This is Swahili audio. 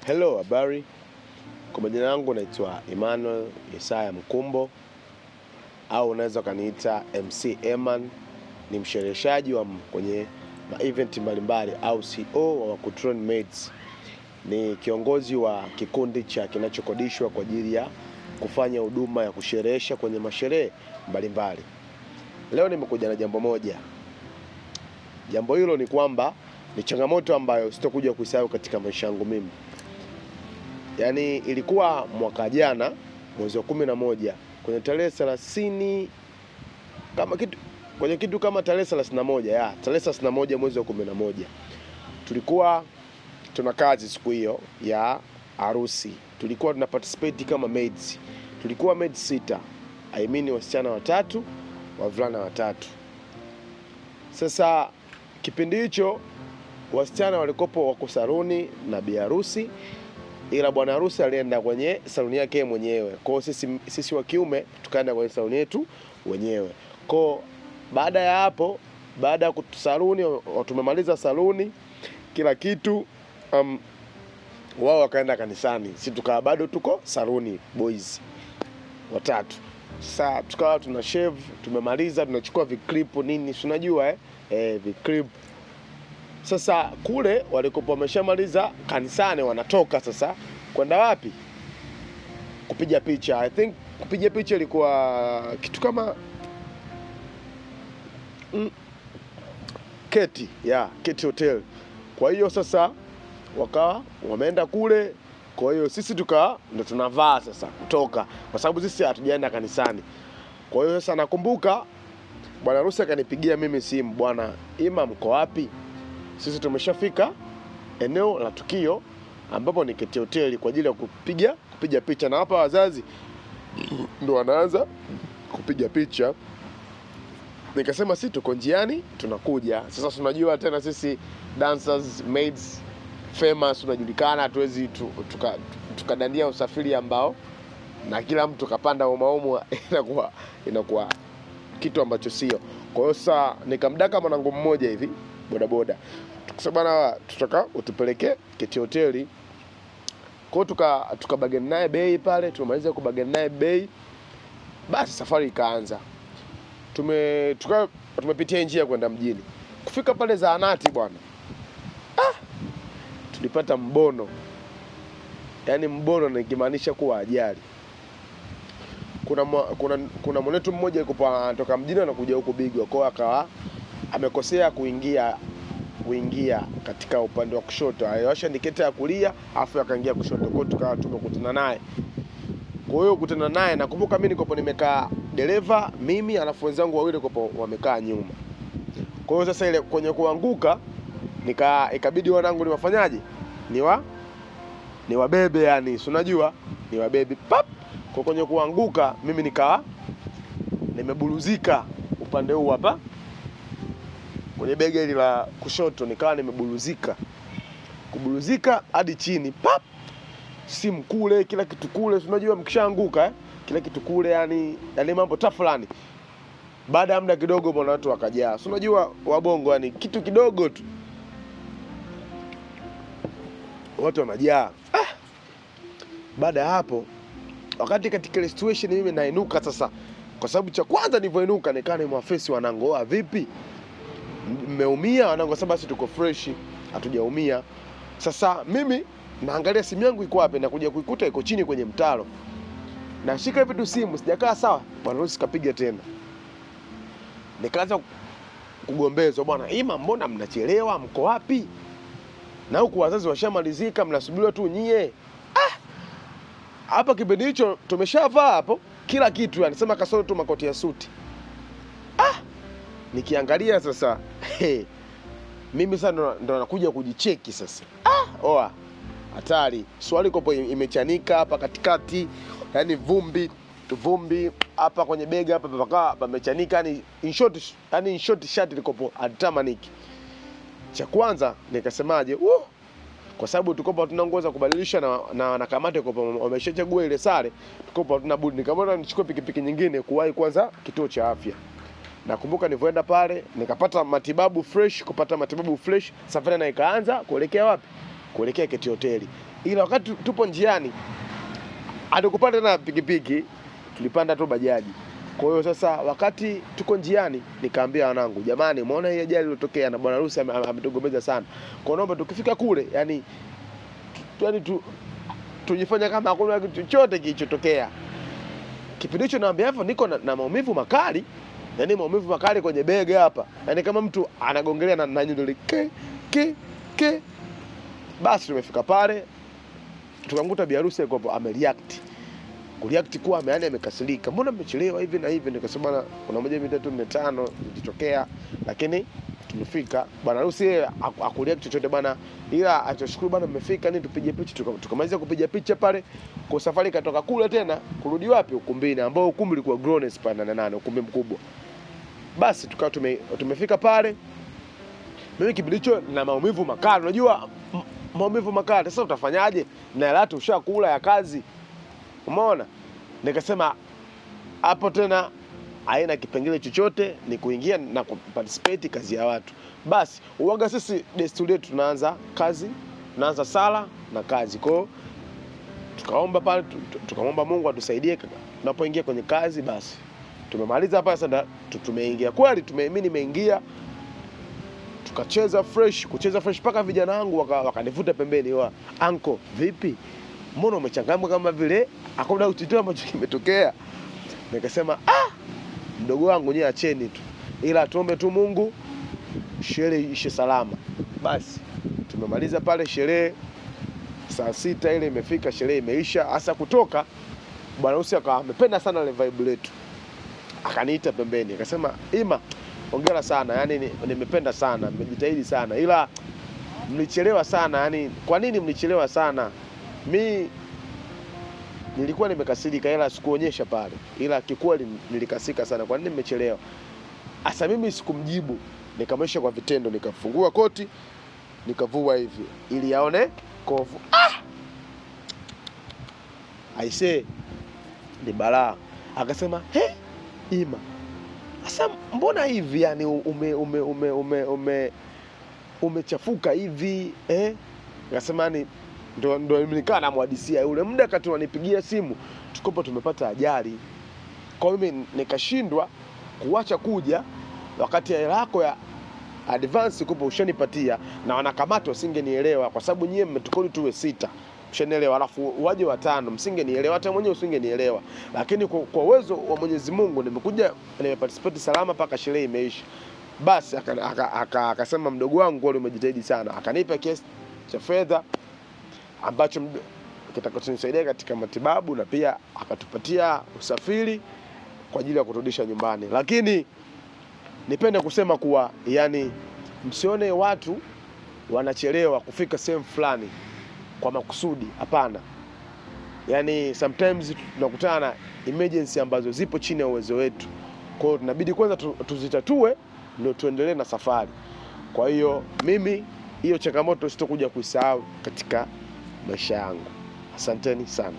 Hello, habari. Kwa majina yangu naitwa Emmanuel Isaya Mkumbo au unaweza ukaniita MC Eman. Ni mshereheshaji wa kwenye ma event mbalimbali au CO wa Wakutron Maids. Ni kiongozi wa kikundi cha kinachokodishwa kwa ajili ya kufanya huduma ya kusherehesha kwenye masherehe mbalimbali. Leo nimekuja na jambo moja. Jambo hilo ni kwamba ni changamoto ambayo sitokuja kuisahau katika maisha yangu mimi. Yaani ilikuwa mwaka jana mwezi wa 11 kwenye tarehe 30 kama kitu kwenye kitu kama tarehe 31 ya tarehe 31 mwezi wa 11. Tulikuwa tuna kazi siku hiyo ya harusi. Tulikuwa tuna participate kama maids. Tulikuwa maids 6. I mean wasichana 3, wavulana 3. Sasa kipindi hicho wasichana walikopo wako saluni na bi harusi, ila bwana harusi alienda kwenye saluni yake mwenyewe. Kwa hiyo sisi wa kiume tukaenda kwenye saluni yetu wenyewe. Kwa baada ya hapo, baada ya kusaluni, tumemaliza saluni kila kitu, wao wakaenda kanisani. Sisi tukawa bado tuko saluni boys 3. Sasa tukawa tuna shave, tumemaliza, tunachukua viclip nini, si unajua viclip. Sasa kule walikopo wameshamaliza kanisani, wanatoka sasa kwenda wapi? Kupiga picha. I think kupiga picha ilikuwa kitu kama Keti, yeah, Keti Hotel. Kwa hiyo sasa wakawa wameenda kule. Kwa hiyo sisi tukawa ndo tunavaa sasa kutoka, kwa sababu sisi hatujaenda kanisani. Kwa hiyo sasa nakumbuka bwana harusi akanipigia mimi simu, bwana Ima, mko wapi? Sisi tumeshafika eneo la tukio ambapo ni Keti Hotel kwa ajili ya kupiga picha, na hapa wazazi ndo wanaanza kupiga picha. Nikasema sisi tuko njiani tunakuja. Sasa tunajua tena sisi dancers, maids famous, tunajulikana, hatuwezi tukadandia usafiri ambao na kila mtu kapanda umaumu, inakuwa kitu ambacho sio. Kwa hiyo sasa nikamdaka mwanangu mmoja hivi boda boda, tukasema bwana, tutaka utupeleke Keti Hotel. Kwa hiyo tukabageni naye bei pale, tumemaliza kubageni naye bei, basi safari ikaanza. Tumepitia njia kwenda mjini. Kufika pale zahanati bwana, tulipata mbono. Yaani mbono nikimaanisha kuwa ajali. Kuna mwanetu mmoja yuko anatoka mjini anakuja huko Bigwa. Kwa hiyo akawa amekosea kuingia katika upande wa kushoto. Aliwasha indicator ya kulia afu akaingia kushoto. Kwa hiyo tukawa tumekutana naye. Kwa hiyo kukutana naye, nakumbuka mimi nikopo nimekaa dereva mimi, alafu wenzangu wawili kopo wamekaa nyuma. Kwa hiyo sasa ile kwenye kuanguka ikabidi wanangu niwafanyaje? Niwabebe yani, si unajua? Niwabebe pap. Kwa kwenye kuanguka mimi nikawa nimebuluzika upande huu hapa kwenye bega hili la kushoto, nikawa nimebuluzika. Kubuluzika hadi chini pap. Simu kule, kila kitu kule, si unajua mkishaanguka kila kitu kule, yani mambo tough fulani. Baada ya muda kidogo bwana watu wakajaa. Si unajua wabongo yani kitu kidogo tu watu wanajaa. Baada ya hapo, wakati katika ile situation mimi nainuka sasa, kwa sababu cha kwanza nilivyoinuka nikaa ni mwafesi wanangu, vipi? Mmeumia? Wanangu sasa basi tuko fresh, hatujaumia. Sasa mimi naangalia simu yangu iko wapi, na kuja kuikuta iko chini kwenye mtaro. Nashika hivi tu simu, sijakaa sawa, bwana harusi kapiga tena. Nikaanza kugombezwa, bwana Ima, mbona mnachelewa, mko wapi? Na huku wazazi washamalizika, mnasubiriwa tu nyie. Hapa kipindi hicho tumeshavaa hapo kila kitu, yani sema kasoro tu makoti ya suti. Nikiangalia sasa, hey, mimi sasa ndo nakuja kujicheki sasa. Oa hatari. Swali kopo imechanika hapa katikati, yani vumbi hapa kwenye bega hapa pakawa pamechanika, yani in short shirt likopo atamaniki. Cha kwanza nikasemaje, kwa sababu tukopo hatuna nguo za kubadilisha na wanakamati kopo wameshachagua ile sare, tukopo hatuna budi. Nikamwona nichukue pikipiki nyingine kuwahi kwanza kituo cha afya. Nakumbuka nilipoenda pale nikapata matibabu fresh, safari na ikaanza kuelekea wapi? Kuelekea Keti Hotel. Ila wakati tupo njiani hatukupanda tena pikipiki, tulipanda tu bajaji. Kwa hiyo sasa wakati tuko njiani nikaambia wanangu, jamani, umeona hii ajali iliyotokea na bwana harusi ametugomeza sana. Kwa hiyo naomba tukifika kule, yani tujifanye kama hakuna kitu chochote kilichotokea. Kipindi hicho naambia hivyo niko na maumivu makali, yani maumivu makali kwenye bega hapa. Yani kama mtu anagongelea na nyundo ke ke ke. Basi tumefika pale tukamkuta bi harusi yuko hapo amereact. Kureact kuwa yaani amekasirika. Mbona mmechelewa hivi na hivi? Nikasema kuna 1 2 3 4 5 ilitokea, lakini tumefika. Bwana harusi yeye hakureact chochote bwana, ila atoshukuru bwana mmefika, nini tupige picha. Tukamaliza kupiga picha pale. Kwa safari katoka kule tena kurudi wapi? Ukumbini, ambao ukumbi ulikuwa Grones pale 88, ukumbi mkubwa. Basi tukawa tumefika pale. Mimi kipindi hicho na maumivu makali, unajua maumivu makali. Sasa utafanyaje? Na hela ushakula ya kazi. Umeona? Nikasema hapo tena haina kipengele chochote, ni kuingia na kuparticipate kazi ya watu. Basi uwaga sisi desturi yetu tunaanza kazi, tunaanza sala na kazi. Kwa hiyo tukaomba pale, tukamwomba Mungu atusaidie tunapoingia kwenye kazi. Basi tumemaliza hapa sasa, tumeingia kweli, mimi nimeingia, tukacheza fresh, kucheza fresh mpaka vijana wangu wakanivuta pembeni, wa uncle, vipi? Mbona umechangamka kama vile hakuna kitu ambacho kimetokea? Nikasema mdogo wangu nyewe acheni tu, ila tuombe tu Mungu sherehe ishe salama. Basi tumemaliza pale sherehe saa 6 ile imefika, sherehe imeisha. Hasa kutoka bwana harusi akawa amependa sana ile vibe letu, akaniita pembeni akasema, Ima, hongera sana, yani nimependa sana, nimejitahidi sana, ila mlichelewa sana. Yani kwa nini mlichelewa sana? Mi nilikuwa nimekasirika, ila sikuonyesha pale, ila kikweli nilikasirika sana. Kwa nini nimechelewa? Asa mimi sikumjibu, nikamwonyesha kwa vitendo, nikafungua koti nikavua hivi ili aone kovu. Aisee, ni balaa. Akasema, he, Ima, asa mbona hivi yani ume ume ume ume umechafuka hivi eh? Akasema ni ndo nikaa namhadisia yule muda kati wanipigia simu tukopo tumepata ajali. Kwa mimi nikashindwa kuacha kuja wakati hela yako ya advance kupo ushanipatia, na wanakamata usingenielewa kwa sababu nyie mmetukodi tuwe 6. Ushanielewa, alafu waje 5, msingenielewa, hata mwenyewe usingenielewa. Lakini kwa uwezo wa Mwenyezi Mungu nimekuja, nimeparticipate salama mpaka sherehe imeisha. Basi akasema mdogo wangu kweli umejitahidi sana. Akanipa kiasi cha fedha ambacho kitakachonisaidia katika matibabu, na pia akatupatia usafiri kwa ajili ya kurudisha nyumbani. Lakini nipende kusema kuwa yani msione watu wanachelewa kufika sehemu fulani kwa makusudi, hapana. Yani sometimes tunakutana na emergency ambazo zipo chini ya uwezo wetu. Kwa hiyo tunabidi kwanza tuzitatue ndio tuendelee na safari. Kwa hiyo mimi hiyo changamoto sitokuja kuisahau katika maisha yangu. Asanteni sana.